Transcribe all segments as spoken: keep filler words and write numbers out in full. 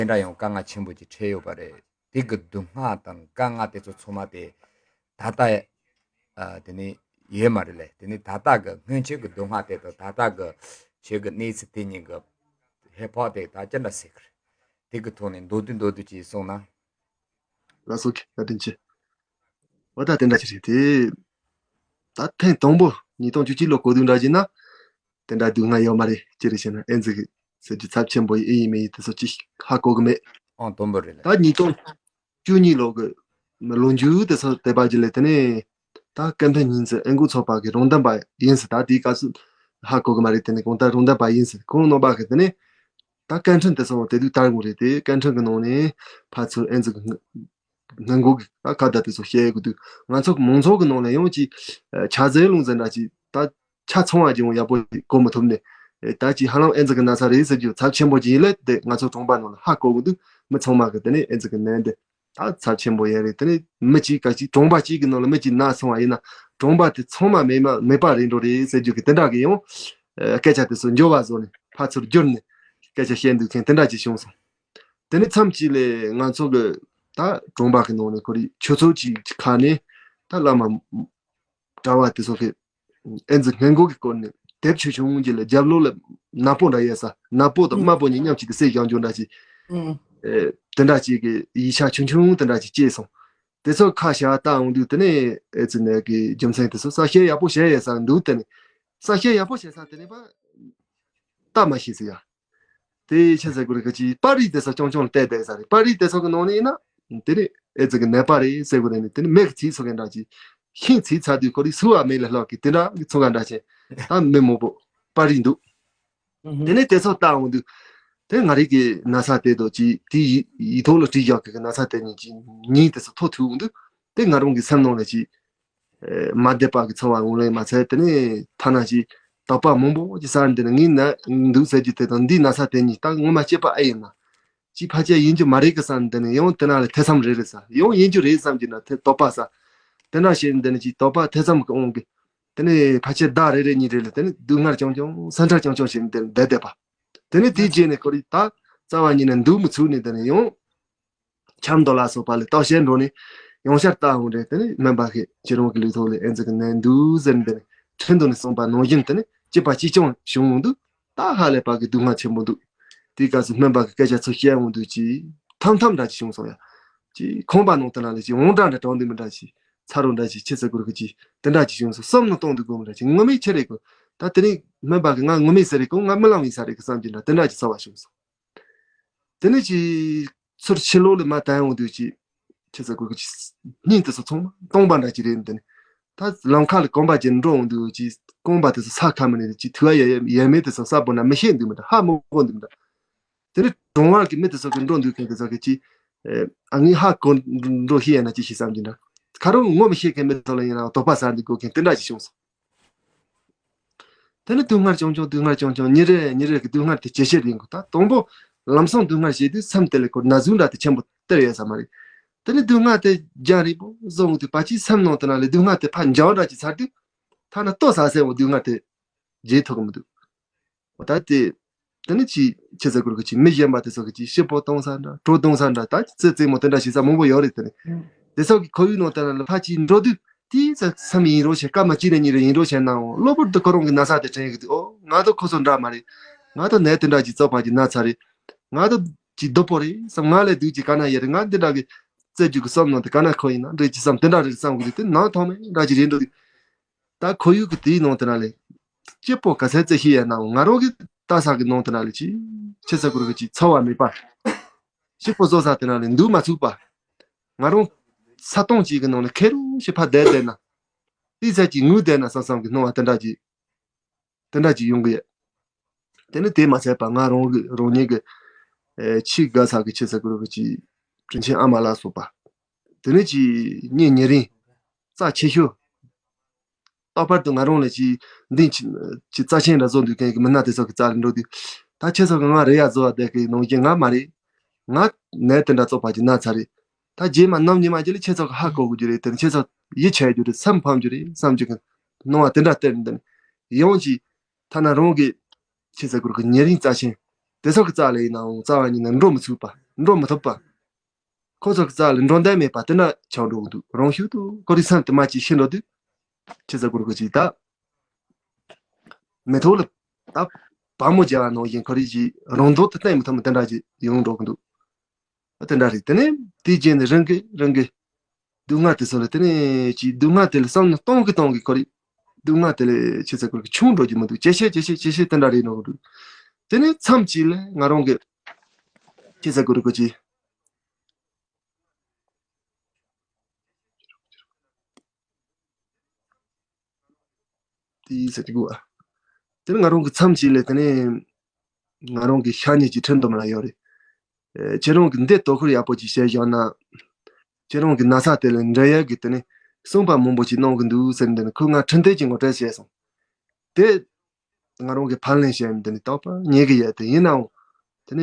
དེ་འདྲ་ཡང་དཀའ་ངལ་ཆེན་པོ་ཅིག་འཕྲད་ཡོད་པ་རེད། དེ་གི་སྡུག་བསྔལ་དང་དཀའ་ངལ་དེ་ཚོ་ཚང་མ་དེ་ད་ལྟ་ཨ་དེ་ནི་ཡོད་མ་རེད་ལེ། དེ་ནི་ད་ལྟ་གི་སྔོན་ཆད་ཀྱི་སྡུག་བསྔལ་དེ་དང་ད་ལྟ་གི་ཆོས་ཀྱི་གནས་ཚུལ་དེ་གཉིས་ཀྱི་ཧེ་བག་དེ་ད་ཅི་འདྲ་ཟེར་གི་རེད། དེ་གི་ཐོག་ནས་མདོར་བསྡུས་མདོར་བསྡུས་ཅིག་གསུངས་ན། ལགས་སོ། བཀའ་དྲིན་ཆེ། འོ་ད་དེ་འདྲ་ཅིག་རེད་དེ། ད་ཐེངས་དང་པོ་ཉིས་སྟོང་བཅུ་གཅིག་ལོ་གོ་དུས་འདྲ་ཅིག་ན། དེ་འདྲ་སྡུག་བསྔལ་ཡོད་མ་རེད། ཅི་རེད་ཟེར་ན་ཨེ་ཛི་ཟེར་རྒྱུ་ཚབས་ཆེན་པོ་ཡིན་ཡིན་མིན་ཡིན་དེ་ཚོ་ཅིག་ཧ་གོ་གི་མེད། ཨང་དང་པོ་རེད་ལ། ད་ཉིས་སྟོང་བཅུ་གཉིས་ལོ་གི་ལོ་མཇུག་དེ་ཚོ་དེ་བར་གྱི་ལས་དེ་ནས་ད་ཀན་ཕན་ཉིན་ཟེར་ཨེ་འགོ་ཚོགས་པ་གི་རང་བདམས་པ་ཡིན་ཟེར། ད་དེའི་སྐབས་སུ་ཧ་གོ་གི་མ་རེད། དེ་ནས་གང་ལྟར་རང་བདམས་པ་ཡིན་ཟེར། ཁོང་རྣམ་པ་གི་དེ་ནས་ད་སྐད་འཕྲིན་དེ་ཚོ་དེ་དུས་དར་གི་རེད་དེ། སྐད་འཕྲིན་གི་ནང་ནས་ཕར་ཚུར་ཨེ་ཛི་གི་སྔོན་འགོག་གི་ཁ་བརྡ་དེ་ཚོ་བཤད་གི་འདུག་ང་ཚོ་མང་ཚོགས་ཀྱི་ནང་ལ་ཡང་ཅིག་ཆ་ཟེར་ལུང་ཟེར་འདྲ་ཅིག་ད་ཆ་ཚང་བ་ཅིག་ཡང་ཡག་པོ་གོ་མི་ཐུབ་ནས། ད་ཅིག་ཧ་ལམ་ཨེ་ཛི་གི་ན་ཚ་རེད་ཟེར་རྒྱུ་ཚབས་ཆེན་པོ་ཅིག་ཡིན་ལེ། དེ་ང་ཚོ་གྲོང་པ་ནང་ལ་ཧ་གོ་གི་འདུག་མི་ཚང་མ་གི་དེ་ནས་ཨེ་ཛི་གི་ནད་འདི་ད་ཚབས་ཆེན་པོ་ཡིན་རེད། དེ་ནས་མི་གཅིག་ག་གཅིག་གྲོང་པ་གཅིག་གི་ནང་ལ་མི་གཅིག་ན་སོང་བ་ཡིན་ན་གྲོང་པ་དེ་ཚང་མ་མེད་མ་མེད་པ་རེད་འགྲོ་རེད་ཟེར་རྒྱུ་གི་དེ་འདྲ་གི་ཡང་སྐད་ཆ་དེ་ཚོ་འགྱུར་བ་བཟོ་ནས་ཕར་ཚུར་བསྒྱུར་ནས་སྐད་ཆ་བཤད་འདུག་མཁན་དེ་འདྲ་ཅིག་བྱུང་སོང་། དེ་ནས་མཚམས་གཅིག་ལས་ང་ཚོ་གི་ད་གྲོང་པ་གི་ནང་ནས་ཁོ་རེ་ཆུ་ཚོད་གཅིག་ཁ་ནས་ད་བླ་མ་གྲྭ་བ་དེ་ཚོ་གི་ཨེ་ཛི་སྔོན་འགོག་གི་སྐོར་ནས་དེབ་ཆུང་ཆུང་ཅིག་ལ་རྒྱབ་ལོགས་ལ་ནག་པོ་འདྲ་ཡོད་ས། ནག་པོ་དང་དམར་པོ་གཉིས་མཉམ་གཅིག་ཏུ་བསྲེས་བཞག་འཇོག་འདྲ་ཅིག་ཨེ་དེ་འདྲ་ཅིག་གི་ཡིག་ཆ་ཆུང་ཆུང་དེ་འདྲ་ཅིག་སྐྱེས་སོང་། དེ་ཚོ་ཁ་བྱ་ལྟ་འོང་དུས་དེ་ནས་ཨེ་ཙི་ནད་ཀྱི་རྒྱུ་མཚན་དེ་ཚོ་གསལ་བཤད་ཡག་པོ་བྱས་ཡོད་ས་འདུག་དེ་ནས་གསལ་བཤད་ཡག་པོ་བྱས་ས་དེ་ནས་པ་ལྟ་མ་ཤེས་ཟེར་ཡ། དེ་ཆི་ཟེར་དགོས་རེད། ཁ་ཅིག་པར་རིས་དེ་ཚོ་རྐྱང་རྐྱང་ལ་བལྟས་བསྡད་ས་རེད། པར་རིས་དེ་ཚོ་གི་ནང་ནས་ཡིན་ན་དེ་ནས་ཨེ་ཙི་གི་ནད་པ་རེད་ཟེར་དགོས་རེད། ནས་དེ་ནས་མིག་གི་ཚིག་ཚོ་གི་འདྲ་ཅིག་ཤིང་ཚིག་ཚ་དུས་ཁོ་རིག་སུ་བ་མེད་ལ་ལྷག་གི་དེ་འདྲ་གི་ཚོ་ག་འདྲ་ཆེ་ད་མི་མང་པོ་པར་རིས་འདུག་དེ་ནས་དེ་ཚོ་ལྟ་འོང་དུས་དེ་ང་རིག་གི་ན་ཚ་དེ་དོ་ཅིག་དེ་ཡི་ཡི་ཐོག་ལ་བྲིས་བཞག་གི་ན་ཚ་དེ་ཉིད་ཀྱི་ཉིན་དེ་ཚོ་ཐོ་ཐུག་འོང་དུས་དེ་ང་རང་གི་སེམས་ནང་ལ་ཅིག་མ་བདེ་བ་གི་ཚོར་བ་འོང་ལེ་མ་ཚད་དེ་ནས་ཐ་ན་ཅིག་དོགས་པ་མང་པོ་ཅིག་ཟ་འདི་ནས་ངའི་ན་འདུག་ཟེར་རྒྱུ་དེ་དང་འདིའི་ན་ཚ་དེ་གཉིས་ད་ངོ་མ་སྐྱེས་པ་ཨེ་ཡིན་ན། ཅིག་ཕལ་ཆེར་ཡིན་རྒྱུ་མ་རེད་གི་བསམ་འདི་ནས་ཡང་དེ་ན་ལ་ཐེ་ཚོམ་རེ་རེ་ཟ། ཡང་ཡིན་རྒྱུ་རེད་བསམ་གྱི་ན་དེ་དོགས་པ་ཟ། དེ་འདྲ་བྱས་འདི་ནས་ཅིག་དོགས་པ་ཐེ་ཚོམ་གི་འོང་གི། དེ་ནས་ཕལ་ཆེར་ཟླ་རེ་རེ་གཉིས་རེ་ལ་དེ་ནས་སྡུག་བསྔལ་རྐྱང་རྐྱང་སེམས་ཁྲལ་རྐྱང་རྐྱང་བྱས་ནས་དེ་ནས་བསྡད་བསྡད་པ། དེ་ནས་དེའི་རྗེས་ནས་ཁོ་རིག་ད་རྩ་བ་ཉིད་ནས་འདུག་མི་ཚུགས་ནས་དེ་ནས་ཡང་། ཆབ་མདོ་ལ་སོགས་པ་ལས་ལྟ་བཤལ་འགྲོ་ནས་ཡང་བསྐྱར་ལྟ་འོང་རེད། དེ་ནས་སྨན་པ་གིས་ཁྱེད་རང་གི་ལུས་ཐོག་ལ་ཨེ་ཙི་གི་ནད་འདུག་ཟེར་ནས་དེ་ནས་ཁྲིན་ཏུ་ནས་གསུངས་པ་ནང་བཞིན་དེ་ནས་སྐྱེས་པ་གཅིག་ཀྱང་བྱུང་འོང་དུས་ད་ཧ་ལས་པ་གི་སྡུག་བསྔལ་ཆེན་པོ་འདུག་དེའི་སྐབས་སུ་སྨན་པ་གི་སྐད་ཆ་ཚུར་བཤད་འོང་དུས་ཀྱི་ཐམ་ཐམ་འདྲ་ཅིག་བྱུང་སོང་ཡ། ཅིག་ཁང་པ་ནང་དེ་ན་ལས་ཅིག་འོང་འདྲ་འདྲ་གྲོང་འདི་མི་འདྲ་ཅིག་ཚ་རོ་འདྲ་ཅིག་ཁྱི་ཚ་གུར་གི་ཅིག་དེ་འདྲ་ཅིག་བྱུང་སོང་། བསམ་མནོ་གཏོང་དུས་དགོངས་འདྲ་ཅིག་ངོ་མས་ཁྱི་རེད་གོ། ད་དེ་ནས་སྨན་པ་གི་ང་ངོ་མས་ཟེར་རེད་གོ། ང་རྨི་ལམ་ཡིན་ས་རེད་གི་བསམ་གྱི་འདྲ་དེ་འདྲ་ཅིག་ཚོར་བ་བྱུང་སོང་། དེ་ནས་ཅིག་ཚུར་ཕྱི་ལོགས་ལ་མར་ཐོན་འོང་དུས་ཅིག་ཁྱི་ཚ་གུར་གི་ཅིག་སྙིང་དེ་ཚོ་ཚང་མ་སྟོང་པ་འདྲ་ཅིག་རེད། འདི་ནས་ད་ལམ་ཁ་ལ་གོམ་པ་ཅིག་འགྲོ་འོང་དུས་ཅིག་རྐང་པ་དེ་ཚོ་ས་ཁ་མི་ནས་ཅིག་ཐུ་བ་ཡ་ཡ་མེད་དེ་ཚོ་ས་བོ་ན་མི་ཤེས་འདུག་མི་འདྲ་ཧ་མི་གོ་འདུག་མི་འདྲ། དེ་ནས་གྲོང་བར་གྱི་མི་དེ་ཚོ་གི་འགྲོ་འདུག་མཁན་དེ་ཚོ་གི་ཅིག་ཨ་ངའི་ཧ་གོ་འགྲོ་ཤེས་ཡ་ན་ཅི་ཤེས་བསམ་གྱི་འདྲ། ཁ་རོག་ངོ་མི་ཤེས་མཁན་མི་ཚོ་ལ་ཡིན་ན་དོགས་པ་ཟ་འདུག་དགོས་མཁན་དེ་འདྲ་ཞིག་བྱུང་སོང་། དེ་ནི་སྡུག་བསྔལ་རྐྱང་རྐྱང་སྡུག་བསྔལ་རྐྱང་རྐྱང་ཉིན་རེ་ཉིན་རེ་གི་སྡུག་བསྔལ་དེ་ཇེ་ཆེར་ཡིན་དགོས། ད་དང་པོ་ལམ་སང་སྡུག་བསྔལ་ཞེས་དུས་སེམས་དེ་ལས་ཁོ་ན་ཟུག་འདྲ་དེ་ཆེན་པོ་སྟེར་ཡོད་ས་མ་རེད། དེ་ནི་སྡུག་བསྔལ་དེ་རྒྱང་རིང་པོ་བཟོ་འོང་དུས་ཕལ་ཆེར་སེམས་ནང་དེ་ན་ལས་སྡུག་བསྔལ་དེ་ཕར་འཇམ་འདྲ་ཅིག་ཚར་དུས་ཐ་ན་ལྟོ་ཟ་ཟེར་འོང་སྡུག་བསྔལ་དེ་བརྗེད་ཐུབ་ཀྱི་མི་འདུག་ད་དེ། དེ་ནི་ཅི་ཁྱི་ཚ་གུར་གི་ཅི་མི་གཞན་པ་དེ་ཚོ་གི་ཅི་ཤི་པོ་གཏོང་ས་འདྲ་གྲོ་གཏོང་ས་འདྲ་ད་ཅི་ཙེ་ཙེ་མོ་དེ་འདྲ་ཞིག་ས་མང་པོ་ཡོད་རེད། དེ་ནི་དེ་ཚོ་གི་ཁོར་ཡུག་ནང་དེ་ན་ལ་ཕ་ཅི་འགྲོ་དུས་དེའི་ཚ་མཚམས་ཡིན་རོགས་བྱས་སྐར་མ་གཅིག་རེ་གཉིས་རེ་ཡིན་རོགས་བྱས་ནའང་གློ་བུར་དུ་ཁོ་རང་གི་ན་ཚ་དེ་དྲན་གི་འདུག་ཨོ་ང་ད་ཁོ་ཚོ་འདྲ་མ་རེད། ང་ད་ནད་དེ་འདྲ་ཅིག་བཙོག་པ་ཅིག་ན་ཚར་རེད། ང་ད་ཅིག་སྡུག་པོ་རེད་བསམ། ང་ལས་སྡུག་ཅིག་ག་ན་ཡོད་རེད། ང་འདི་འདྲ་གི་རྩེ་རྒྱུ་གི་བསམ་ནང་དེ་ག་ན་ཁོ་ཡིན་ན་འདྲ་ཅིག་བསམ་དེ་འདྲ་རེད་བསམ་གི་འདུག་དེ་ནང་ཐོག་མེད་འདྲ་ཅིག་རེད་འགྲོ་དུས། ད་ཁོར་ཡུག་གི་དེའི་ནང་དེ་ན་ལས། སྐྱིད་པོ་ག་ཚད་ཙེ་ཤི་ཡ་ན་ང་རང་གི་ལྟ་ས་གི་ནང་དེ་ན་ལས་ཅི། ཁྱི་ཚ་གུར་གི་ཅི་ཚོར་བ་མེད་པ། སྐྱིད་པོ་བཟོ་ས་དེ་ན་ལས་འདུག་མ་ཚུགས་པ། ང་རང་ས་སྟོང་གཅིག་གི་ནང་ལས་ཁེར་རོ་ཞིག་ཕར་བསྡད་བསྡད་ན། ཏི་ཚད་ཀྱི་ངུ་བསྡད་ན་བསམ་བསམ་གི་སྣང་བ་དེ་འདྲ་ཅིག་དེ་འདྲ་ཅིག་ཡོང་གི་ཡོད། དེ་ནི་དེ་མ་ཚད་པ་ང་རང་གི་རང་ཉིད་ཀྱི། ཨེ་ཆེས་དགའ་ས་གི་ཁྱི་ཚ་གུར་གི་ཅི། དྲིན་ཆེན་ཨ་མ་ལ་སོགས་པ། དེ་ནི་ཅི་གཉེན་ཉེ་རིང་། རྩ་ཆེ་ཤོས། ལྷག་པར་དུ་ང་རང་ལ་ཅིག་འདི་ཅི་ཅི་རྩ་ཆེན་ར་བཟོ་འདུག་མཁན་གྱི་མི་སྣ་དེ་ཚོ་གི་རྩ་ལ་འགྲོ་དུས། ད་ཁྱེད་ཚོ་གི་ང་རེ་ཡ་བཟོ་བ་བསྡད་གི་ནང་བཞིན་ང་མ་རེད། ང་ནས་དེ་འདྲ་བཙོག་པ་ཅིག་ན་ཚར་རེད། ད་རྗེས་མ་ནམ་ཉི་མ་ཅིག་ལ་ཁྱེད་ཚོ་གི་ཧ་གོ་དགོས་རྒྱུ་རེད། དེ་ནི་ཁྱེད་ཚོ་ཡིད་ཆེས་རྒྱུ་རེད། སེམས་ཕམ་རྒྱུ་རེད་བསམ་རྒྱུ་གི་སྣང་བ་དེ་འདྲ་སྟེར་འདི་ནི་ཡོང་ཅིག་ཐ་ན་རང་གི་ཁྱེད་ཚོ་གུར་གི་ཉེ་རིང་རྩ་ཆེན་དེ་ཚོ་གི་རྩ་ལ་ཡིན་ནའང་རྩ་བ་ཉིད་ནས་འགྲོ་མི་ཚུགས་པ། འགྲོ་མི་ཐུབ་པ། ཁོ་ཚོ་གི་རྩ་ལ་འགྲོ་མདན་མེད་པ་དེ་འདྲ་ཆགས་འགྲོ་གི་འདུག་རང་ཤུགས་དུ་ཁོ་རི་སེམས་དུ་མ་ཅིག་ཤི་འགྲོ་དུས། ཆི་ཟེར་དགོས་རེད་གོ་ཅིག་ད། མེ་ཏོག་ལ་ད་བ་མོ་རྒྱལ་བ་ནང་བཞིན་ཁོ་རི་ཅིག་རང་འདོད་དུ་བསྟན་མི་ཐུབ་མི་དེ་འདྲ་ཅིག་ཡོང་འགྲོ་གི་འདུག་དེ་འདྲ་རེད། དེ་ནས་དེའི་རྗེས་ནས་རང་གི་རང་གི་སྡུག་བསྔལ་དེ་ཚོ་ལ་དེ་ནས་ཅིག་སྡུག་བསྔལ་དེ་ལ་བསམ་ན་གཏོང་གི་གཏོང་གི་ཁོ་རི་སྡུག་བསྔལ་དེ་ལས་ཆི་ཟེར་དགོས་རེད་གོ་ཆུང་འགྲོ་རྒྱུ་མི་འདུག་ཇེ་ཆེ་ཇེ་ཆེ་ཇེ་ཆེ་དེ་འདྲ་རེད་ནོ་འདུག་དེ་ནས་མཚམས་ཅིག་ལ་ང་རང་གི་ཆི་ཟེར་དགོས་རེད་གོ་ཅིག་དེའི་ཟེར་གྱི་དགོས། དེ་ནི་ང་རང་གི་མཚམས་ཅིག་ལས་དེ་ནི་ང་རང་གི་ཤ་ཉེ་གྱི་ཁྲིན་དུ་མ་ལ་ཡོད་རེད། ཨེ། ཁྱེད་རང་གི་འདི་དོ་ཁུར་ཡག་པོ་ཅིག་བྱས་བཞག་ན། ཁྱེད་རང་གི་ན་ཚ་དེ་ལ་འདྲ་ཡག་གི་དེ་ནི་གསུངས་པ་མང་པོ་ཅིག་གནང་གི་འདུག་ཟེར་འདི་ནི་ཁོས་ང་ཁྲིན་ཏེ་ཅིག་ངོ་སྤྲོད་བྱས་སོང་། དེ། ང་རང་གི་ཕན་ལན་བྱས་ནས་དེ་ནི་རྟག་པར་ཉན་གི་ཡོད་དེ་ཡིན་ནའང་། དེ་ནས་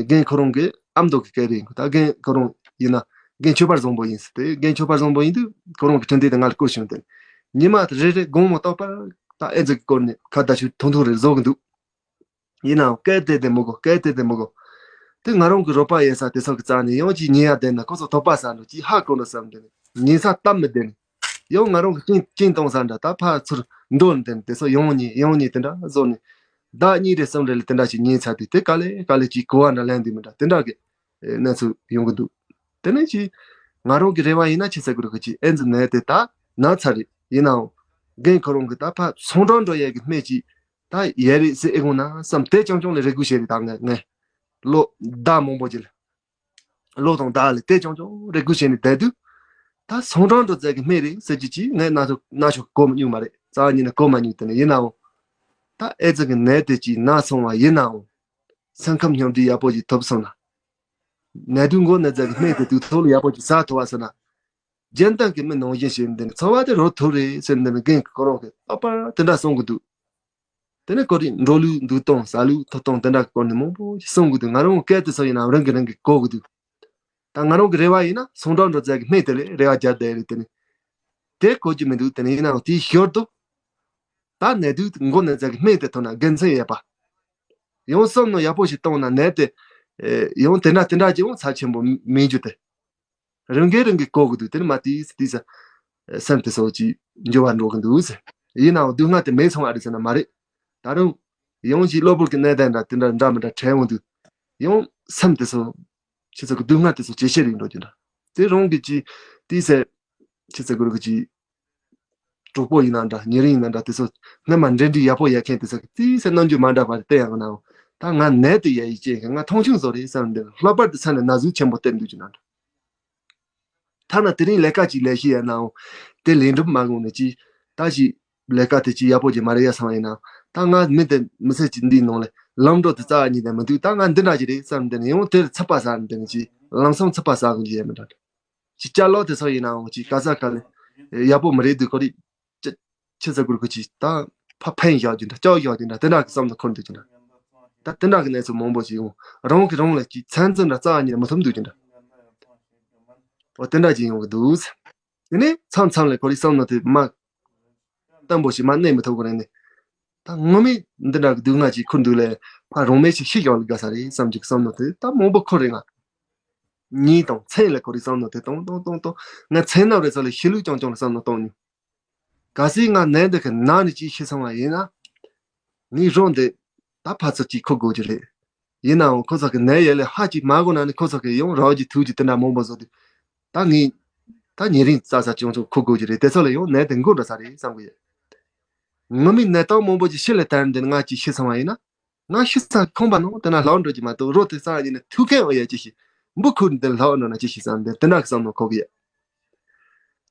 རྒན་ཁོ་རང་གི་ཨ་མདོ་གི་སྐད་རེད། ད་རྒན་ཁོ་རང་ཡིན་ན་རྒན་ཆོས་པ་བཟང་པོ་ཡིན་ཟེར་ཏེ། རྒན་ཆོས་པ་བཟང་པོ་ཡིན་དུས་ཁོ་རང་གི་དྲིན་དེ་ང་ལ་བསྐུར་བྱུང་སྟེ། ཉི་མ་རེ་རེ་དགོང་མོ་རྟག་པར་ད་ཨེ་ཙི་གི་སྐོར་ནས་ཁ་བརྡ་ཞུ་ཐུང་ཐུང་རེ་བཟོ་གི་འདུག་ཡིན་ནའང་སྐད་དེ་དེ་མི་གོ་སྐད་དེ་དེ་མི་གོ་དེ་ང་རང་གི་རོགས་པ་ཡིན་ས་དེ་ཚོ་གི་རྩ་ནས་ཡང་ཅིག་ཉན་ཡ་བསྡད་ན་ཁོ་ཚོ་དོགས་པ་ཟ་འགྲོ་ཅིག་ཧ་གོ་འགྲོ་བསམ་དེ་ནས་ཉན་ས་སྟབས་མི་བདེ་ནས། ཡང་ང་རང་གི་ཅིང་ཅིང་གཏོང་ས་འདྲ་ད་ཕར་ཚུར་འགྲོ་ནས་དེ་ཚོ་ཡང་ཉན་ཡང་ཉན་དེ་འདྲ་བཟོ་ནས། ཟླ་གཉིས་རེ་གསུམ་རེ་ལ་དེ་འདྲ་ཞིག་ཉན་ཚར་དུས་དེ་ག་ལེ་ག་ལེ་ཅིག་གོ་བ་འདྲ་ལེན་འདུག་མི་འདྲ་དེ་འདྲ་གི་གནས་ཚུལ་ཡོང་གི་འདུག་དེ་ནས་ཅིག་ང་རང་གི་རེ་བ་ཡིན་ན་ཆི་ཟེར་དགོས་རེད་གི་ཅིག་ཨེ་ཙི་ནད་དེ་ད་ན་ཚར་རེད། ཡིན་ནའང་རྒན་ཁོ་རང་གི་ད་ཕར་ཚོང་གྲོང་འགྲོ་ཡས་གི་སྨན་ཅིག་ད་ཡས་རེད་ཟེར་ཨེ་དགོངས་ན་བསམ་དེ་རྐྱང་རྐྱང་ལ་རེ་སྒུག་བྱས་རེད། ད་ངས་ངས་ལོ་ཟླ་མང་པོ་ཅིག་ལ། ལོ་དང་ཟླ་ལ་དེ་རྐྱང་རྐྱང་རེ་སྒུག་བྱས་ནས་བསྡད་དུས། ད་ཚོང་གྲོང་འགྲོ་ཚད་ཀྱི་སྨན་རེད་ཟེར་གྱི་ཅིག་ངས་སྣ་ཚོགས་སྣ་ཚོགས་གོ་མི་མྱོང་མ་རེད། རྩ་བ་ཉིད་ནས་གོ་མ་མྱོང་། དེ་ནས་ཡིན་ནའང་། ད་ཨེ་ཙི་གི་ནད་དེ་ཅིག་ན་སོང་བ་ཡིན་ནའང་། སེམས་ཁམས་སྙོམས་སྒྲིག་ཡག་པོ་ཅིག་ཐོབ་སོང་ན། ནད་དུག་འགོ་ནད་ཚད་ཀྱི་སྨན་དེ་དུས་ཐོག་ལ་ཡག་པོ་ཅིག་ཟ་ཐུབ་པ་སོང་ན། རྒྱུན་ལྡན་གྱི་མི་ནང་བཞིན་བྱས་ནས་འཚོ་བ་དེ་རོལ་ཐུབ་རེད་ཟེར་ནས་རྒན་གྱིས་ཁོ་རང་གིས་རྟག་པར་དེ་འདྲ་གསུང་གི་འདུག་དེ་ནས་ཁོ་རེ་འགྲོ་ལུགས་འདུག་སྟངས་ཟ་ལུགས་འཐུང་སྟངས་དེ་འདྲ་གི་སྐོར་ནས་མང་པོ་ཞིག་གསུང་གི་འདུག་ང་རང་སྐད་དེ་ཚོ་ཡིན་ན་རང་གིས་རང་གིས་གོ་གི་འདུག་ད་ང་རང་གི་རེ་བ་ཡིན་ན་ཚོང་གྲོང་འགྲོ་ཚད་ཀྱི་སྨན་དེ་ལས་རེ་བ་རྒྱབ་བསྡད་རེད། དེ་ནས་དེ་གོ་རྒྱུ་མི་འདུག་དེ་ནས་ཡིན་ནའང་དེའི་ཞོར་དུ་ད་ནད་དུག་འགོ་ནད་ཚད་ཀྱི་སྨན་དེ་ཐོན་ན་དགེ་མཚན་ཡོད་པ། ཡང་བསམ་མནོ་ཡག་པོ་ཞིག་བཏང་ན་ནད་དེ་ཡང་དེ་འདྲ་དེ་འདྲ་ཅིག་ཡང་ཚབས་ཆེན་པོ་མེད་རྒྱུ་དེ། རང་གིས་རང་གིས་གོ་གི་འདུག་དེ་ནི་མ་དེས་དེས་སེམས་དེ་ཚོ་ཅིག་འགྱུར་བ་འགྲོ་གི་འདུག་ཟེར། ཡིན་ནའང་སྡུག་བསྔལ་དེ་མེད་སོང་བ་རེད་ཟེར་ན་མ་རེད། ད་རུང་ཡང་ཅིག་གློ་བུར་གྱི་གནས་སྟངས་འདྲ་དེ་འདྲ་འདྲ་མི་འདྲ་འཕྲད་འོང་དུས། ཡང་སེམས་དེ་ཚོ་ཁྱེད་ཚོ་གི་སྡུག་བསྔལ་དེ་ཚོ་ཇེ་ཆེ་རེད་འགྲོ་རྒྱུ་འདྲ། དེ་རང་གི་ཅིག་དེས་སེ་ཁྱེད་ཚོ་གི་རང་གི་ཅིག་གྲོགས་པོ་ཡིན་ན་འདྲ་ཉེ་རིང་ཡིན་ན་འདྲ་དེ་ཚོ་སྔོན་མ་འབྲེལ་འདྲིས་ཡག་པོ་ཡོད་མཁན་དེ་ཚོ་གི་དེས་སེ་རྣམ་འགྱུར་མ་འདྲ་བ་རེ་བསྟན་ཡག་གི་ནའང་། ད་ང་ནད་དེ་ཡོད་ཡི་ཅན་གི་ང་མཐོང་ཆུང་བཟོ་རེད་བསམ་འདི་ལྷག་པར་དུ་ས་ནས་ན་ཟུག་ཆེན་པོ་སྟེར་འདུག་ཅིག་ན་འདྲ། ཐ་ན་དེ་རིང་ལས་ཀ་ཅིག་ལས་ཤེས་ཡ་ནའང་དེ་ལས་འགྲུབ་མ་དགོངས་ནས་ཅིག་ད་ཅིག་ལས་ཀ་དེ་ཅིག་ཡག་པོ་ཅིག་མ་རེད་ཡ་བསམ་ཡིན་ན། ད་ང་མི་དེ་མི་ཚེ་གཅིག་འདིའི་ནང་ལ་ལམ་འགྲོ་དེ་རྩ་བ་ཉིད་ནས་མི་འདུག་ད་ང་འདི་འདྲ་ཅིག་རེད་བསམ་འདི་ནས་ཡང་དེར་ཚུད་པ་ཟ་འདི་ནས་ཅིག་ལམ་སང་ཚུད་པ་ཟ་དགོས་ཀྱི་ཡོད་མི་འདྲ། ཅིག་ཅ་ལག་དེ་ཚོ་ཡིན་ནའང་ཅིག་ག་ས་ག་ལ་ཡག་པོ་མི་རེད་འདུག་ཁོ་རེ། ཅི་ཆི་ཟེར་དགོས་རེད་ཁོ་ཅིག་ད་ཕ་ཕན་བཞག་རྒྱུ་འདྲ་སྐྱོ་བཞག་རྒྱུ་འདྲ་དེ་འདྲ་གི་བསམ་བློ་འཁོར་འདུག་ཅིག་འདྲ། ད་དེ་འདྲ་གི་གནས་ཚུལ་མང་པོ་ཞིག་ཡོང་རང་གི་རང་ལ་ཅིག་མཚན་འཛིན་འདྲ་རྩ་བ་ཉིད་ནས་མི་ཐུབ་འདུག་ཅིག་འདྲ། འོ་དེ་འདྲ་ཅིག་ཡོང་གི་འདུག་དེ་ནས་མཚམས་མཚམས་ལ་ཁོ་རའི་བསམ་བློ་དེ་མ་བརྟན་པོ་ཞིག་མ་གནས་མི་ཐུབ་གི་རེད་ནས། ད་ངོ་མས་འདི་འདྲ་གི་སྡུག་བསྔལ་ཅིག་ཁུར་འདུག་ལས་ཕར་རང་མེད་ཅིག་ཤི་ཡོང་ལ་དགའ་ས་རེད་བསམ་གྱི་བསམ་བློ་དེ་ད་མང་པོ་འཁོར་རེད། ང་ཉིན་དང་མཚན་ལ་ཁོ་རའི་བསམ་བློ་དེ་གཏོང་གཏོང་གཏོང་གཏོང་ང་མཚན་ནམ་རེ་ཚོ་ལ་ཤི་ལུགས་རྐྱང་རྐྱང་ལ་བསམ་བློ་གཏོང་མྱོང་། གལ་སྲིད་ང་ནད་འདི་གི་ནང་ནས་ཅིག་ཤི་སོང་བ་ཡིན་ན། ངའི་རང་འདི་ད་ཕར་ཚུར་ཅིག་འཁུར་དགོས་ཀྱི་རེད། ཡིན་ནའང་ཁོ་ཚོ་གི་ནད་ཡོད་ལས་ཧ་ཅིག་མ་གོ་ན་ནི་ཁོ་ཚོ་གི་ཡང་རོགས་ཀྱི་ཐུགས་ཀྱི་དེ་འདྲ་མང་པོ་བཟོ་དུས། ད་ངས་ད་ཉེ་རིང་རྩ་ས་ཅུང་ཅུང་འཁུར་དགོས་ཀྱི་རེད། དེ་ཚོ་ལ་ཡང་ནད་དེ་འགོ་འགྲོ་ས་རེད་བསམ་གི་ཡོད། ངོ་མའི་ནད་རྟགས་མང་པོ་ཅིག་ཕྱི་ལ་དར་འདི་ང་ཅིག་ཤི་སོང་བ་ཡིན་ན། ང་ཤི་ས་ཁང་པ་ནང་དེ་ན་ལྷག་འགྲོ་གི་མ་གཏོགས་རོ་དེ་ས་ཡིན་ན་ཐུག་མཁན་འོ་ཡ་ཅི་ཞིག་འབུ་ཁུར་འདི་ལྷག་འགྲོ་ན་ཅི་ཞིག་བསམ་འདི་དེ་འདྲ་གི་བསམ་བློ་འཁོར་གི་ཡ།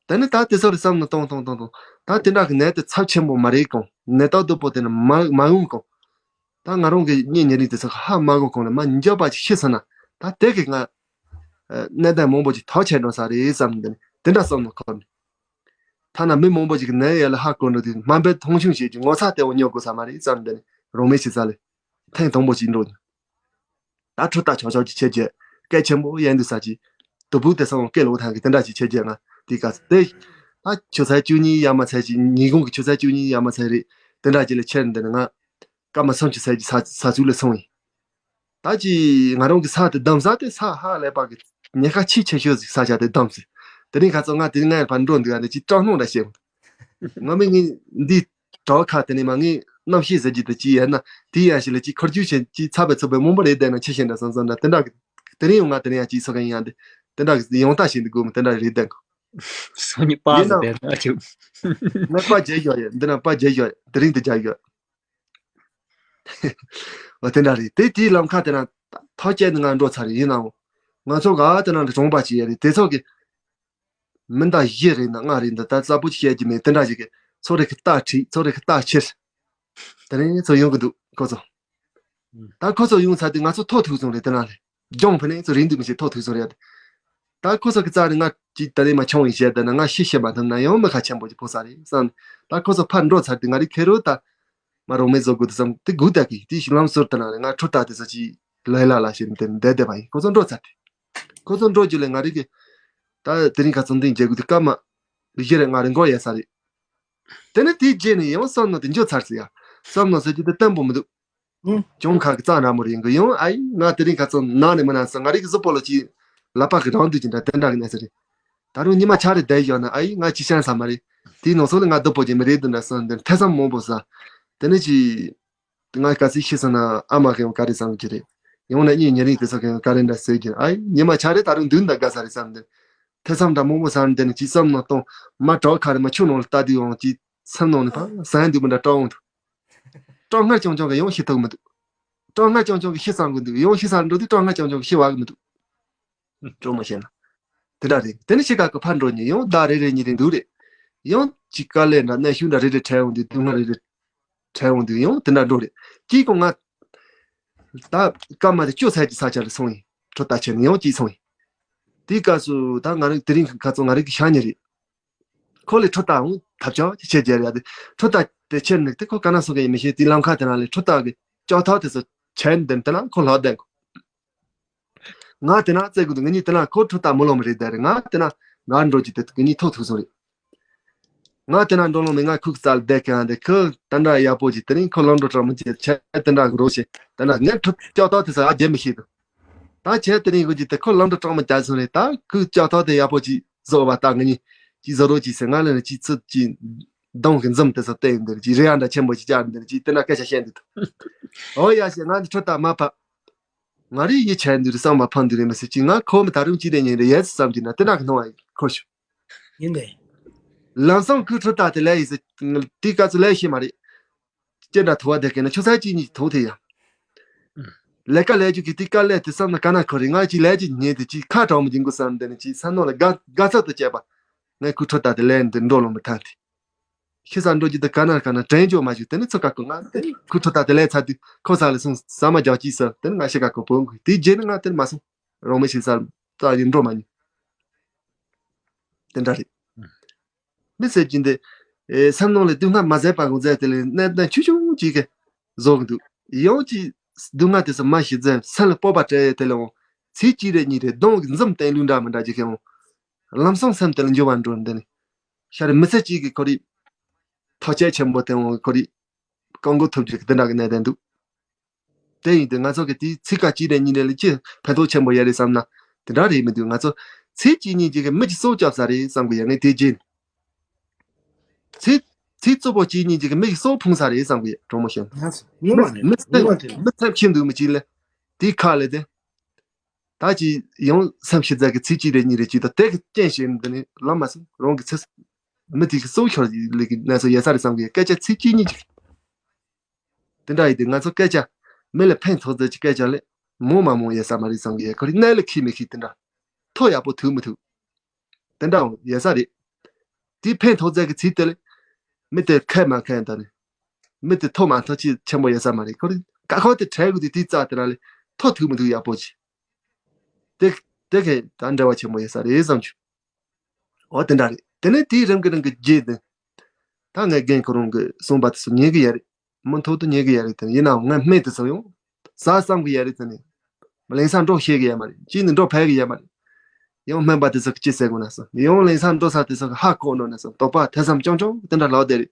དེ་ནི་ད་དེ་ཚོ་ལ་བསམ་བློ་གཏོང་གཏོང་གཏོང་གཏོང་ད་དེ་འདྲ་གི་ནད་དེ་ཚབས་ཆེན་པོ་མ་རེད་གོང་ནད་རྟགས་སྡུག་པོ་དེ་ནི་མ་མ་ཡོང་གོང་། ད་ང་རང་གི་གཉེན་ཉེ་རིང་དེ་ཚོ་ཧ་མ་གོ་གོང་ལ་མ་འཇོག་པ་ཅིག་ཤི་ས་ན་ད་དེ་གི་ང་གནས་སྟངས་མང་པོ་ཅིག་ཐག་ཆད་འགྲོ་ས་རེད་བསམ་འདི་ནི་དེ་འདྲ་བསམ་བློ་འཁོར་ནས། ཐ་ན་མི་མང་པོ་ཞིག་གི་ནད་ཡོད་ལ་ཧ་གོ་འགྲོ་དུས་དམའ་འབེབས་མཐོང་ཆུང་བྱེད་ཀྱི་ངོ་ཚ་དེ་བོ་ཉོ་དགོས་ས་མ་རེད་བསམ་འདི་ནི་རང་མེད་ཞིག་ས་ལས་ཐེངས་དང་པོ་ཞིག་འགྲོ། ད་ཁྲུ་རྟ་ཆོག་ཆོག་ཅིག་བྱེད་རྒྱུ་སྐད་ཆེན་པོ་ཡན་དུ་ས་ཅིག་དུ་བུ་དེ་སང་སྐད་ལོག་ཐང་གི་དེ་འདྲ་ཞིག་བྱེད་རྒྱུ་ང་དེ་ག་ཚོད་དེ་ད་ཆུ་ཚོད་བཅུ་གཉིས་ཡ་མ་ཚད་ཅིག་ཉིན་གུང་གི་ཆུ་ཚོད་བཅུ་གཉིས་ཡ་མ་ཚད་རེད་དེ་འདྲ་ཅིག་ལ་ཁྱེར་འདི་ནི་ང་སྐར་མ་སུམ་ཅུ་ཚད་ཀྱི་ས་ས་ཚུགས་ལ་སོང་ཡིན། ད་ཅི་ང་རང་གི་ས་དེ་བསྡམས་ས་དེ་ས་ཧ་ལས་པ་གི་ཉེན་ཁ་ཆེས་ཆེ་ཤོས་ཟིག་ས་ཆ་དེ་བསྡམས་ཟིག་དེ་རིང་ཁ་ཚོ་ང་དེ་ང་ཕར་འགྲོ་འདུག་ཨ་ནི་ཅི་སྐྲག་སྣང་འདྲ་བྱེད། ང་མི་ངི་འདི་གྲོགས་ཁ་དེ་ནས་མ་ངི་རྣམ་ཤེས་ཟེར་གྱི་དེ་ཅི་ཡ་ན་དེ་ཡ་ཞིག་ལ་ཅི་ཁུར་རྒྱུ་ཆེན་ཅི་ཚ་བའི་ཚོ་བའི་མང་པོ་རེད་བསྡད་ན་ཆེ་ཤེས་འདྲ་བསམ་བསམ་འདྲ་དེ་འདྲ་གི་དེ་རིང་ཡང་ང་དེ་རིང་ཡང་ཅི་ཚོ་ག་ཡིན་ཡང་དེ་དེ་འདྲ་གི་ཡོང་ལྟ་བྱེད་འདུག་གོ་མི་དེ་འདྲ་རེད་བསྡད་གོ་སང་ཉིན་པ་ཡིན་ཟེར་ན་བསྡད་ན་ཅིག་ངས་པ་བརྒྱབ་ཡོད་ཡ་འདི་ན་པ་བརྒྱབ་ཡོད་དེ་རིང་དེ་བརྒྱབ་ཡོད། འོ་དེ་འདྲ་རེད། དེ་དེའི་ལམ་ཁ་དེ་ན་ཐག་བཅད་ནས་ང་འགྲོ་ཚར་ཡིན་ནའང་ང་ཚོ་ག་དེ་ན་གྲོང་པ་ཅིག་ཡོད་རེད། དེ་ཚོ་གི་མི་འདྲ་བཞི་རེད་ན་ལྔ་རེད་འདི་ད་གསལ་པོ་ཅིག་བཤད་རྒྱུ་མེད། དེ་འདྲ་ཞིག་གི་ཚོ་རེ་གི་རྟ་ཁྲིད་ཚོ་རེ་གི་རྟ་ཁྱེར་དེ་ནས་ཚོ་ཡོང་གི་འདུག་ཁོ་ཚོ། ད་ཁོ་ཚོ་ཡོང་ཚར་དུས་ང་ཚོ་ཐོག་ཐུག་སོང་རེད། དེ་ན་ལས་ལྗོངས་ཕུ་ནས་ཚོ་རིང་དུ་མི་བྱེད་ཐོག་ཐུག་སོང་རེད། ད་ཁོ་ཚོ་གི་རྩ་ནས་ང་ཅིག་ད་རེས་མ་ཆུང་བའི་བཤད་ད་ན་ང་ཤི་ཤེས་མ་ཐུབ་ན་ཡང་མི་ཁ་ཆེན་པོ་ཅིག་ཕོག་ས་རེད་བསམ། ད་ཁོ་ཚོ་ཕར་འགྲོ་ཚར་དུས་ང་རི་ཁེ་རོ་ད་མ་རོགས་མེད་བཟོ་དགོས་དུ་བསམ་དེ་སྒུག་ད་གི་དེ་ཞིག་ལམ་ཟུར་དུ་ན་ང་ཁྲོ་ད་དེ་ཚོ་ཅིག་ལོས་ལ་ལ་ཞེས་དེ་འདས་བསྡད་པ་ཡིན། ཁོ་ཚོ་འགྲོ་ཚར་དུས་ཁོ་ཚོ་འགྲོ་རྒྱུ་ལས་ང་རི་གི་ད་དེ་རིང་ཁ་ཚོ་འདི་མཇལ་དགོས་དུས་སྐར་མ་བཞི་རེ་ལྔ་རེ་འགོར་ཡ་ས་རེད། དེ་ནས་དེའི་རྗེས་ནས་ཡང་བསམ་མནོ་དེ་འཇོག་ཚར་ཟེར་ཡ། བསམ་མནོ་ཟེར་རྒྱུ་དེ་བརྟན་པོ་མི་འདུག་ཨུ། གྱོང་ཁ་གི་རྩ་འདྲ་མོ་རེད་ཡིན་གི་ཡང་ཨ་ཡི་ང་དེ་རིང་ཁ་ཚོ་ནང་ནས་མི་ན་ཟེར། ང་རིག་གི་གཟུགས་པོ་ལ་ཅི་ལག་པ་གི་རང་འདུག་ཅི་འདྲ་དེ་འདྲ་གི་གནས་ཚུལ་རེད། ད་རུང་ཉི་མ་ཆ་རེ་བསྡད་བཞག་ན་ཨ་ཡི་ང་ཅི་ཤན་ས་མ་རེད། དེའི་ནང་སོགས་ལ་ང་སྡུག་པོ་ཅིག་མི་རེད་འདུག་འདྲ་བསམ་འདིར་ཐེ་ཚོམ་མང་པོ་ཟ། དེ་ནས་ཅི། ང་ག་ཚོད་ཤི་སོང་ན་ཨ་མ་གི་ཡང་ག་རེ་བསམ་གྱི་རེད། ཡང་ན་གཉིད་ཉེ་རིང་དེ་ཚོ་གི་ཡང་ག་རེ་འདྲ་ཟེར་གྱི་ཨ་ཡི་ཉི་མ་ཆ་རེ་ད་རུང་འདུག་འདྲ་དགའ་ས་རེད་བསམ་འདིར། ཐེ་ཚོམ་འདྲ་མང་པོ་ཟ་འདི་ནས་ཅི་བསམ་ནང་གཏོང་མ་གྲོགས་ཁ་རེ་མ་ཆུ་ནང་ལ་ལྟ་དུས་ཡང་ཅི་སེམས་ནང་ནས་ཕ་ཟ་ཡ་འདུག་མི་འདྲ་སྐྲག་འོང་འདུག་སྐྲག་སྔར་ཀྱང་ཀྱང་གི་ཡང་ཤི་ཐུབ་མི་འདུག་སྐྲག་སྔར་ཀྱང་ཀྱང་གི་ཤི་སང་གི་འདུག་ཡང་ཤི་སང་འགྲོ་དུས་སྐྲག་སྔར་ཀྱང་ཀྱང་གི་ཤི་བ་གི་མི་འདུག་སྤྲོ་མོ་བཤད་ན། དེ་འདྲ་རེད། དེ་ནི་ཤི་ཁ་གི་ཕར་འགྲོ་ཉིན་ཡང་ཟླ་རེ་རེ་གཉིས་རེ་འདུག་རེད། ཡང་ཅིག་དཀའ་ལས་འདྲ་གནོན་ཤུགས་འདྲ་རེ་རེ་འཕྲད་འོང་དུས་སྡུག་བསྔལ་རེ་རེ་འཕྲད་འོང་དུས་ཡང་དེ་འདྲ་འགྲོ་རེད། གཅིག་གོང་ང་། ད་སྐར་མ་དེ་བཅུ་ཚར་གྱི་ས་ཆ་ལ་སོང་ཡིན། ཁྲོ་ད་ཆེ་ནི་ཡང་གཅིག་སོང་ཡིན། དེའི་སྐབས་སུ་ད་ང་རང་དེ་རིང་གི་ཁ་ཚོ་ང་རང་གི་ཤ་ཉེ་རེད། ཁོ་ལས་ཁྲོ་ད་འོང་ཐབས་ཆག་ཅིག་བྱེད་རྒྱུ་རེད་དེ། ཁྲོ་ད་དེ་ཁྱེར་འདུག་དེ་ཁོ་ག་ན་སོང་གི་ཡིན་མི་ཤེས། དེའི་ལམ་ཁ་དེ་ན་ལས་ཁྲོ་ད་གི་ལྕགས་ཐག་དེ་ཚོ་ཁྱེར་འདུག་དེ་ན་ཁོ་ལྷག་བསྡད་གོ་ང་དེ་ན་བཙལ་དགོས་འདུག་ངེད་གཉིས་དེ་ན་ཁོ་ཁྲོ་ད་མོ་ལོ་མི་རེད་དེ་རེད། ང་དེ་ན་ང་འགྲོ་གི་དེ་ངེད་གཉིས་ཐོག་ཐུག་སོང་རེད། ང་དེ་ན་འགྲོ་ལོང་མེད། ང་ཁུག་རྩལ་བསྡད་གི་ཨ་འདི་ཁོ་ད་འདྲ་ཡག་པོ་ཅིག་དེ་རིང་ཁོ་ལོང་འགྲོ་དྲག་མོ་ཅིག་ཆེ་དེ་འདྲ་གི་རོ་ཞེ་དེ་ན་ངས་ཁྲོ་ལྕགས་ཐག་དེ་ཚོ་ཨ་རྒྱན་མི་ཤེས་འདུག་ད་ཆེ་དེ་རིང་གི་ཅིག་དེ་ཁོ་ལོང་འགྲོ་དྲག་མོ་རྒྱག་སོང་རེད། ད་ཁུག་ལྕགས་ཐག་དེ་ཡག་པོ་ཅིག་བཟོ་བ་ད་ངེད་གཉིས་ཅིག་བཟོ་རོགས་ཅིག་ཟེར། ང་ལ་ནི་ཅིག་ཚུར་ཅིག་གདོང་གི་འཛུམ་དེ་ཚོ་བསྟན་འདིར་ཅིག་རེ་ཡང་འདྲ་ཆེན་པོ་ཅིག་བཅར་འདིར་ཅིག་དེ་ན་སྐད་ཆ་བཤད་འདུག་ཨོ་ཡ་ཞེས་ང་འདི་ཁྲོ་ད་མ་ཕབ། ང་རེ་ཡིད་ཆེས་འདུག་རེད་བསམ་པ་ཕམ་འདུག་རེད་མི་སྲིད་ཅིག་ང་ཁོ་མི་ད་རུང་ཅི་རེད་ཉིན་རེ་ཡས་བསམ་གྱི་ན་དེ་ན་གི་སྣང་བ་ཁོ་ཤུ། ཡིན་ནས། ལམ་སང་ཁོས་ཁྲོ་ད་དེ་ལས་ཡིན་ཟེར། དེའི་སྐབས་སུ་ལས་ཤེས་མ་རེད། ཅི་འདྲ་ཐུ་བ་དེ་གས་ན་ཆུ་ཚ་གཅིག་གཉིས་ཐུག་དེ་ཡ། ལས་ཀ་ལས་རྒྱུ་གི་དེ་དཀའ་ལས་དེ་བསམ་ན་ག་ན་ཁོ་རེད། ང་ཅིག་ལས་ཅིག་ཉན་དེ་ཅིག་ཁ་གྲང་མོ་ཅིག་འགུ་བསམ་དེ་ནི་ཅིག་ས་ནོ་ལ་དགའ་དགའ་ཚབ་ཏུ་བྱས་པ། ངས་ཁོས་ཁྲོ་ད་དེ་ལས་འདི་འགྲོ་ལོང་མི་ཐང་དེ། ཤི་ས་འགྲོ་རྒྱུ་དེ་ག་ན་ག་ན་དྲན་འཇོག་མ་བྱུང་། དེ་ནི་ཚུར་ཀ་ཁོ་ང་དེ་ཁོས་ཁྲོ་ད་དེ་ལས་ཚར་དུས་ཁོ་ས་ལ་སོང་ཟ་མ་རྒྱག་ཅིག་ཟེར། དེ་ནི་ང་ཤི་ཀ་ཁོ་བོ་འགུ་དེའི་རྗེས་ནི་ང་དེ་ནི་མ་སོང་། རང་མི་ཤི་ས་ལ་ཡིན་འགྲོ་མ་ཉན། དེ་འདྲ་རེད། མི་ཟེར་གྱིན་དེ། ཨེ་སེམས་ནང་ལ་སྡུག་བསྔལ་མ་ཟད་པ་གོ་ཟེར་དེ་ལས་གནས་གནས་ཆུང་ཆུང་གཅིག་གི་བཟོ་གི་འདུག་ཡང་གཅིག་སྡུག་བསྔལ་དེ་ཚོ་མ་ཞི་ཟེར་སེམས་ལ་སྤོབས་པ་སྤྲད་དེ་ལས་འོང་། ཚིག་གཅིག་རེ་གཉིས་རེ་གདོང་གི་འཛུམ་བསྟན་ལུགས་འདྲ་མི་འདྲ་ཅིག་གི་འོང་། ལམ་སང་སེམས་དེ་ལ་འགྱུར་བ་འགྲོ་འདི་ནི། ཤ་རེ་མི་ཚེ་གཅིག་གི་ཁོ་རེ། ཐག་བཅད་ཆེན་པོ་དེ་འོང་ཁོ་རེ། བཀག་འགོག་ཐུབ་རྒྱུ་གི་དེ་འདྲ་གི་གནས་དེ་འདུག་དེ་ཡིན་དུས་ང་ཚོ་གི་དེའི་ཚིག་ཁ་གཅིག་རེ་གཉིས་རེ་ལ་ཅི་ཕན་ཐོགས་ཆེན་པོ་ཡོད་རེད་བསམ་ན། དེ་འདྲ་རེད་མི་འདུག་ང་ཚོ་ཚིག་གཅིག་གཉིས་གཅིག་གིས་མི་གཅིག་སྲོག་སྐྱོབ་ས་རེད་བསམ་གི་ཡོད། ངས་དེ་རྗེས་ཚིག་ཚིག་རྩུབ་པོ་གཅིག་གཉིས་གཅིག་གིས་མི་གཅིག་སྲོག་ཕུང་ས་རེད་བསམ་གི་ཡོད། གྲོགས་མོ་ཤེས་ན། ཡ་སི། ངོ་མ་རེད། མི་ངོ་མ་ཚེ་རེད། མི་ཚེ་ཁྱིམ་འདུག་མི་གཅིག་ལ་དེའི་ཁ་ལ་དེ། ད་ཅི་ཡང་སེམས་ཤི་ཚད་ཀྱི་ཚིག་གཅིག་རེ་གཉིས་རེ་གཅིག་དང་དེ་གི་རྐྱེན་བྱས་ནས་འདི་ནི་ལམ་མ་སོང་རང་གི་ཚེ། མི་དེ་གི་སྲོག་ཤོར་ལེ་གི་གནས་ཚུལ་ཡོད་ས་རེད་བསམ་གི་ཡོད། སྐད་ཆ་ཚིག་གཅིག་གཉིས་གཅིག་དེ་འདྲ་ཡིན་དུས་ང་ཚོ་སྐད་ཆ། མི་ལ་ཕན་ཐོགས་ཚད་ཀྱི་སྐད་ཆ་ལས་མང་མ་མང་ཡོད་ས་མ་རེད་བསམ་གི་ཡོད། ཁོ་རེ་གནད་ལ་འཁེལ་མི་འཁེལ་དེ་འདྲ། ཐོག་ཡག་པོ་ཐུག་མི་ཐུག་དེ་འདྲ་ཡོད་ས་རེད། དེའི་ཕན་ཐོགས་ཚད་ཀྱི་ཚིག་དེ་ལས། མི་དེ་ཁ་མ་ཁ་ཡང་ད་ནི། མི་དེ་ཐོག་མ་ཐོག་ཅི་ཆེན་པོ་ཡོད་ས་མ་རེད། ཁོ་རེ་ཀ་ཁོ་དེ་བྲལ་དགོས་དུས་དེའི་རྩ་དེ་ར་ལས་ཐོག་ཐུག་མི་ཐུག་ཡག་པོ་ཅི། དེ་དེ་གས་ད་འབྲེལ་བ་ཆེན་པོ་ཡོད་ས་རེད་བསམ་བྱུང་། འོ་དེ་འདྲ་རེད། དེ་ནས་དེའི་རིམ་གྱིས་རིམ་གྱིས་རྗེས་དེ། ད་ངས་རྒན་ཁོ་རང་གི་གསུངས་པ་དེ་ཚོ་ཉན་གི་ཡོད་རེད། མུ་མཐུད་དུ་ཉན་གི་ཡོད་རེད་དེ་ཡིན་ནའང་ངས་སྨན་དེ་ཚོ་ཡང་ཟ་བསམ་གི་ཡོད་རེད་དེ་ནས། ལེན་ས་འགྲོ་ཤེས་གི་ཡོད་མ་རེད། གཅིག་ནི་འགྲོ་ཕོད་གི་ཡོད་མ་རེད། ཡང་སྨན་པ་དེ་ཚོ་གི་ཅི་ཟེར་དགོས་ན་བསམ། ཡང་ལེན་ས་འགྲོ་ས་དེ་ཚོ་གི་ཧ་གོ་འགྲོ་ན་བསམ། དོགས་པ་ཐེ་ཚོམ་རྐྱང་རྐྱང་དེ་འདྲ་ལྷག་བསྡད་རེད།